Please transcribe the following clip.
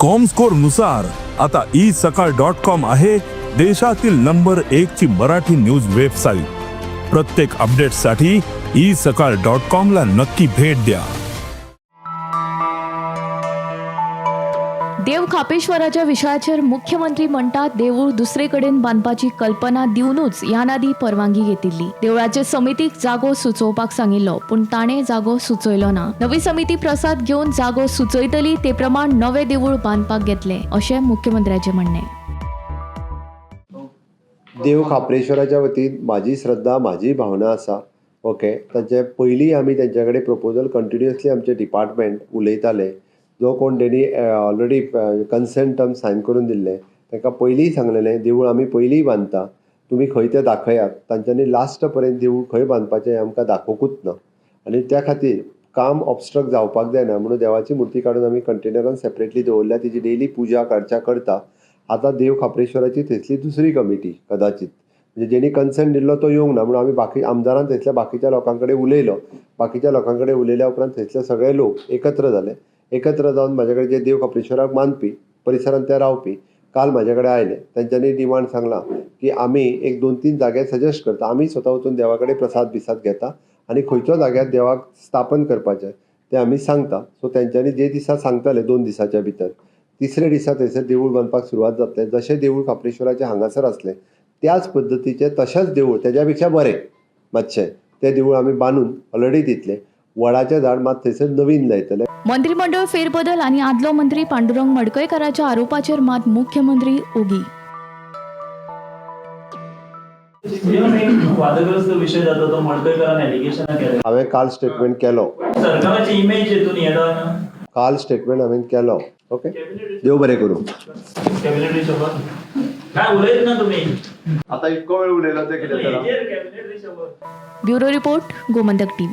Comscore नुसार आता E सकाळ डॉट कॉम आहे देशातील नंबर 1 ची मराठी न्यूज वेबसाईट. प्रत्येक अपडेटसाठी ई सकाळ डॉट कॉम ला नक्की भेट द्या. देव खापेश्वराच्या विशयाचेर मुख्यमंत्री म्हणटात, देवूळ दुसरे कडेन बांदपाची कल्पना दिवनूच ह्यान आदी परवानगी घेतिल्ली. देवळाचे समितीक जागो सुचोवपाक सांगिल्लो, पूण ताणें जागो सुचयलो ना. नवी समिती प्रसाद घेवन जागो सुचयतली, ते प्रमाण नवे देवूळ बांदपाक घेतले, अशें मुख्यमंत्र्याचें म्हणणें. देव खाप्रेश्वराच्या वतीन म्हाजी श्रद्धा, म्हाजी भावना आसा. ओके, तांचे पयलीं आमी तेंच्या कडेन प्रपोजल कंटिन्युअसली आमचे डिपार्टमेंट उलयताले. जो कोण तेणी ऑलरेडी कन्सेंट टर्म सायन करून दिल्ले, तांकां पयलींय सांगलेलें, देवूळ आमी पयलींय बांदता, तुमी खंय तें दाखयात. तांच्यांनी लास्ट पर्यंत देवूळ खंय बांदपाचें हें आमकां दाखोवंकूच ना आनी त्या खातीर काम ऑबस्ट्रक्ट जावपाक जायना म्हणून देवाची मुर्ती काडून आमी कंटेनरान सेपरेटली दवरल्या. तिची डेली पुजा करच्या करता. आतां देव खाप्रेश्वराची थंयसली दुसरी कमिटी, कदाचित म्हणजे जेणी कन्सेंट दिल्लो तो येवंक ना म्हणून आमी बाकी आमदारान थंयसल्या बाकीच्या लोकां कडेन उलयलो. बाकीच्या लोकां कडेन उलयल्या उपरांत थंयसले सगळे लोक एकत्र जाले. एकत्र जावन म्हाजे कडेन, जे देव खाप्रेश्वराक मानपी, परिसरांत ते रावपी, काल म्हाजे कडेन आयले. तेंच्यांनी डिमांड सांगलां की आमी एक 2-3 जागे सजेस्ट करता, आमी स्वता वचून देवा कडेन प्रसाद बिसाद घेता आनी खंयच्या जाग्यार देवाक स्थापन करपाचें तें आमी सांगता. सो तेंच्यांनी जे दिसा सांगतले, 2 दिसाच्या भितर, तिसरे दिसा थंयसर देवूळ बांदपाक सुरवात जातलें. जशें देवूळ खाप्रेश्वराचें हांगासर आसलें त्याच पद्दतीचें तशेंच देवूळ, तेज्या पेक्षा बरें मातशें तें देवूळ आमी बांदून ऑलरेडी दितले. वडाचें झाड मात थंयसर नवीन लायतले. मंत्रीमंडळ फेरबदल आनी आदलो मंत्री पांडुरंग मडकयकाराच्या आरोपाचेर मात मुख्यमंत्री ओगी. वादग्रस्त विशय जाता तो मडकयकारान एलिगेशनां केलें. हांवें काल स्टेटमेंट केलो. सरकाराची इमेज हेतून येता. काल स्टेटमेंट हांवें केलो. ओके, देव बरें करूं. कॅबिनेट रिशफल काय उलयत ना तुमी? आतां इतको वेळ उलयलो तें कितें? हेजेर cabinet reshuffle. Bureau report, Gomantak TV.